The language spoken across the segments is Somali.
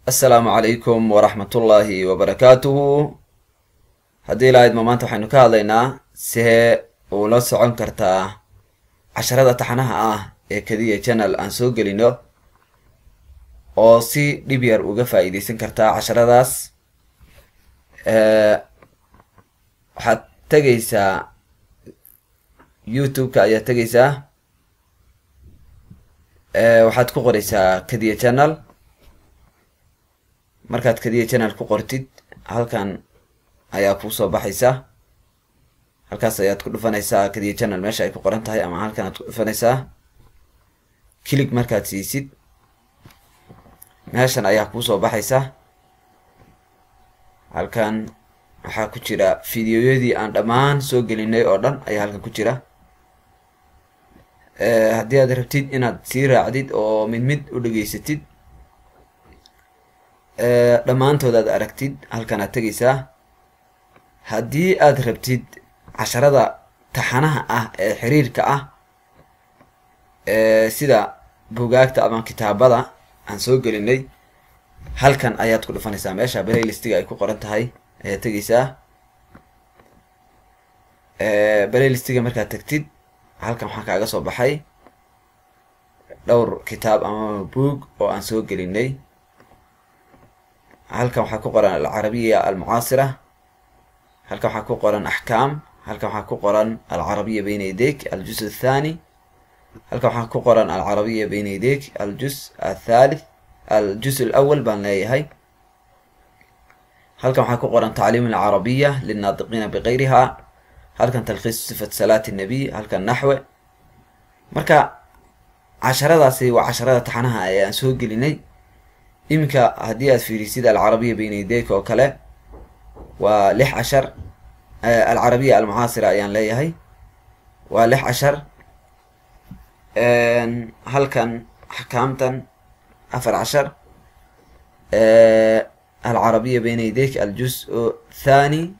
Asalaamu calaykum waraxmatullaahi wabarakaatuhu. Haddii lahayd ma maanta waxaynu ka hadlaynaa see ula socon kartaa casharada taxanaha ah ee Kadiya Channel aan soo gelino, oo si dhib yar uga faa-iideysan kartaa casharadaas. Waxaad tegaysaa YouTube-ka ayaad tegaysaa, waxaad ku qoreysaa Kadiya Channel. Markaad Kadiya Channel ku qortid, halkan ayaa kuusoo baxaysa. Halkaas ayaad ku dhufanaysaa, Kadiya Channel meesha ay ku qoran tahay, ama halkan aad ku dhufanaysaa. Click markaad siisid, meeshan ayaa kuusoo baxaysa. Halkan waxaa ku jira videoyadii aan dhammaan soo gelinay oo dhan ayaa halkan ku jira. Haddii aad rabtid inaad sii raacdid oo mid mid u dhegeysatid, dhammaantood aad aragtid, halkan aad tegaysaa. Haddii aad rabtid casharada taxanaha ah ee xiriirka ah, sida bugaagta ama kitaabada aan soo gelinay, halkan ayaad ku dhufanaysaa. Meesha playlistiga ay ku qoran tahay ayaad tegaysaa. Playlistiga markaad tagtid, halkan waxaa kaaga soo baxay dhowr kitaab ama buug oo aan soo gelinay. Halkan waxaa ku qoran Alcarabiya Almucaasira, halkan waxaa ku qoran Axkaam, halkan waxaa ku qoran Alcarabiya Bayna Yadayk Aljuz Athani, halkan waxaa ku qoran Alcarabiya Bayna Yadayk Aljuz Athalith, Aljuz Alawal baan leeyahay. Halkan waxaa ku qoran Tacliim Alcarabiya Lilnaadiqiina Bikayriha, halkan Talkhiis Sifat Salaati Nabiy, halkan Naxwe. Marka casharadaasi waa casharada taxanaha ee aan soo gelinay. Iminka haddii aad fiirisid Alcarabiya Bayna Yadayk oo kale, waa 6 cashar. Alcarabiya Almucaasira ayaan leeyahay, waa 6 cashar. Halkan Axkaamtan 4 cashar. Alcarabiya Bayna Yadayk Aljuz Thani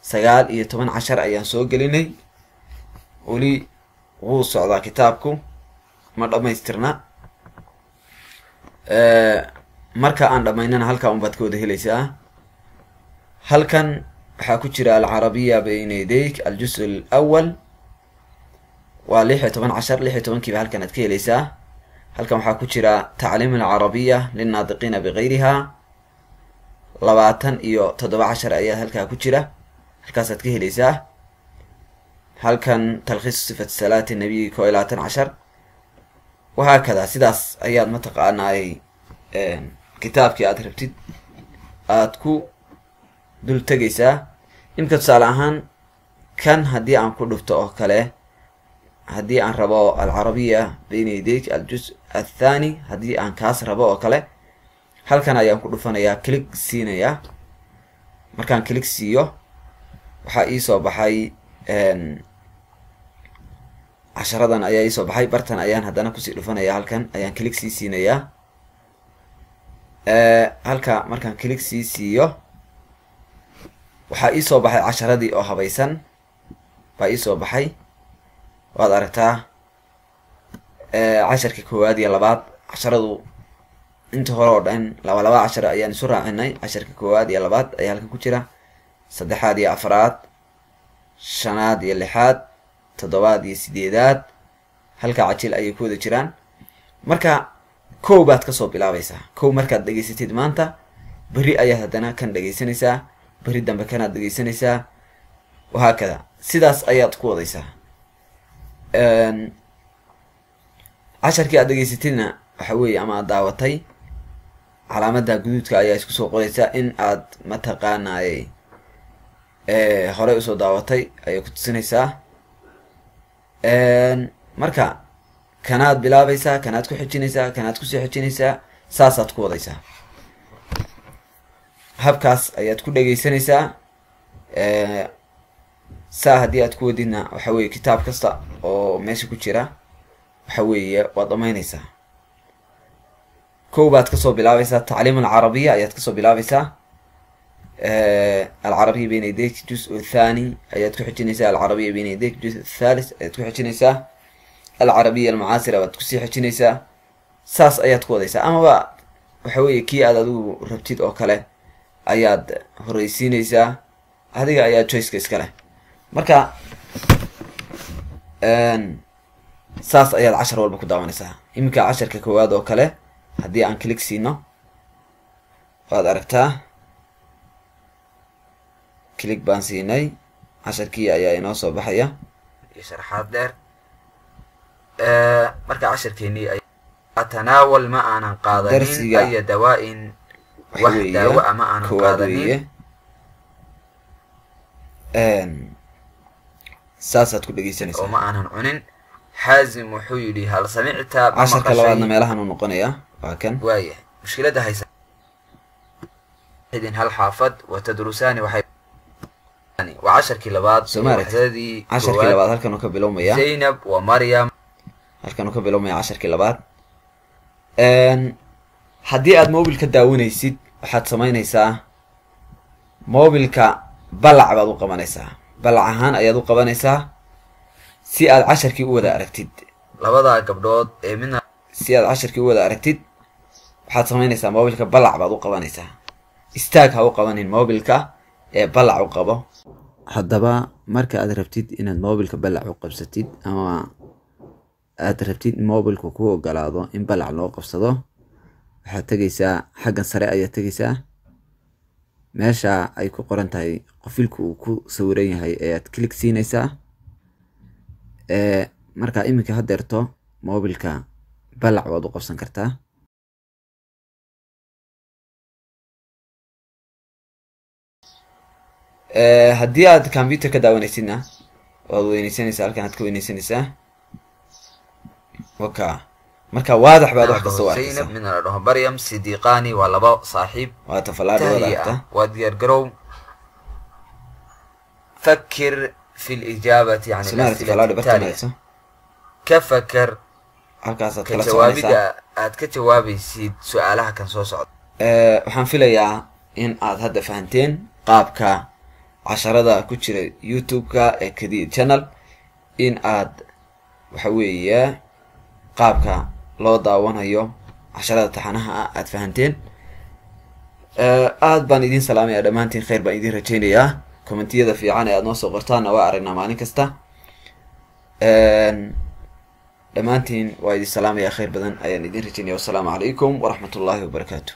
19 cashar ayaan soo gelinay. Weli wuu socdaa kitaabku, ma dhamaystirna. Marka aan dhamaynana halkaa un baad ka wada helaysaa. Halkan waxaa ku jira Alcarabiya Bayna Yadayk Aljuz Alawal, waa 16 cashar, 16-kiiba halkan aad ka helaysaa. Halkan waxaa ku jira Tacliim Alcarabiya Lilnaadiqiina Bikayriha, 27 cashar ayaa halkaa ku jira, halkaasaad ka helaysaa. Halkan Talkhiisu Sifat Salaati Nabiy, 21 cashar, wahaakada. Sidaas ayaad mataqaanaay kitaabkii aad rabtid aad ku dul tegaysaa. Imika tusaale ahaan kan haddii aan ku dhufto oo kale, haddii aan rabo Alcarabiya Bayna Yadayk Aljuz Athani, haddii aan kaas rabo oo kale, halkan ayaan ku dhufanayaa, click siinayaa. Markaan click siiyo, waxaa iisoo baxay casharadan ayaa iisoo baxay. Bartan ayaan haddana kusii dhufanaya, halkan ayaan click sii siinayaa. Halka markaan click sii siiyo, waxaa iisoo baxay casharadii oo habaysan baa iisoo baxay. Waad aragtaa casharka koowaad iyo labaad. Casharadu inta hore oo dhan laba laba cashar ayaan isu raacinay. Casharka koowaad iyo labaad ayaa halkan ku jira, saddexaad iyo afraad, shanaad iyo lixaad, toddobaad iyo sideedaad, halka cajil ayay ku wada jiraan. Marka kow baad kasoo bilaabaysaa. Kow markaad dhegeysatid maanta, beri ayaad haddana kan dhegeysanaysaa, beri dambe kanaad dhegeysanaysaa, wahaakada. Sidaas ayaad ku wadaysaa. Casharkii aad dhegeysatidna waxa weeye ama aad daawatay, calaamada guduudka ayaa isku soo qoraysaa in aad mataqaanay horey usoo daawatay ayay ku tusinaysaa. Marka kanaad bilaabaysaa, kanaad ku xijinaysaa, kanaad kusii xijinaysaa, saasaad ku wadaysaa. Habkaas ayaad ku dhegeysanaysaa. Saa haddii aad ku wadidna, waxa weye kitaab kasta oo meesha ku jira waxa weeye waad dhamaynaysaa. Kow baad kasoo bilaabaysaa, Tacliim Alcarabiya ayaad kasoo bilaabaysaa, Alcarabiya Bayna Yadayk Juz Thani ayaad ku xijinaysaa, Alcarabiya Bayna Yadayk Juz Thalith ayaad ku xijinaysaa, Alcarabiya Almucaasira baad kusii xijinaysaa. Saas ayaad ku wadaysaa. Amaba Waxa weeye kii aad adigu rabtid oo kale ayaad horeysiineysaa, adiga ayaa choiceka iska leh. Marka saas ayaad cashar walba ku daawanaysaa. Iminka casharka koowaad oo kale haddii aan click siino, waad aragtaa, click baan siinay, casharkii ayaa inoo soo baxaya iyo sharaxaad dheer. Marka casharkeenii atanaawal ma aanan qaadanin Darsiga aya dawaa-in waxa wax weeye daawo ah ma aanan koowaad qaadanin. weeye. Saasaad ku Oo dhegeysanaysaa. ma aanan cunin. Xaazim wuxuu yidhi: hal samicta, ma Casharka labaadna maqashay? meelahan uu noqonayaa, waa kan. Waayahay, mushkiladda haysa hal xaafad wa tadrusaani waxay waa casharkii labaad Soo ma ee aragtid? waxdadii Casharkii koowaad. labaad halkan uu ka bilowmaya. Zaynab wa Maryam. Halkan uu ka bilowmaya casharkii labaad. Haddii aad mobilka daawanaysid, waxaad samaynaysaa mobilka balac baad u qabanaysaa, balac ahaan ayaad u qabanaysaa si aad casharkii u wada aragtid. Labadaa gabdhood ee midna Si aad casharkii u wada aragtid, waxaad samaynaysaa mobilka balac baad u qabanaysaa. Istaag ha u qabanin mobilka ee balac u qabo. Haddaba marka aad rabtid inaad mobilka balac u qabsatid ama aad rabtid in mobilku ku ogolaado in balac loo qabsado, waxaad tegaysaa xaggan sare ayaad tegaysaa, meesha ay ku qoran tahay qofilku uu ku sawiran yahay ayaad click siinaysaa. Marka iminka haddeerto mobilka balac waad u qabsan kartaa. Haddii aad computer ka daawanaysidna, waad weyneysanaysaa, halkan aad ka weyneysanaysaa. Waka marka waadax baad wax kasta u dhaho arkaysaa. Zaynab, midna la dhaho Maryam, sidiiqaani waa laba saaxiib. Waa tafalaadhi, waad tahyi aragtaa. Ah waa diyaar garow. Fakir fi lijaabati can Soo ma aragtid alas'ilati falaadhi barta taaliya. marayso? Ka fakar Halkaasaad ka kala jawaabida soconaysaa. aad ka jawaabaysid su-aalaha kan soo socda. Waxaan filayaa in aad hadda fahanteen qaabka casharada ku jira YouTube-ka ee Kadiye Channel, in aad waxa weeye qaabka loo daawanayo casharada taxanaha ah aad fahanteen. Aad baan idin salaamaya dhammaantiin, khayr baan idin rajeynayaa. Commentiyada fiican ee aad noo soo qortaanna waa aragnaa maalin kasta. Dhammaantiin waa idin salaamaya, khayr badan ayaan idin rajeynaya. Wassalaamu calaykum waraxmat ullaahi wabarakaatu.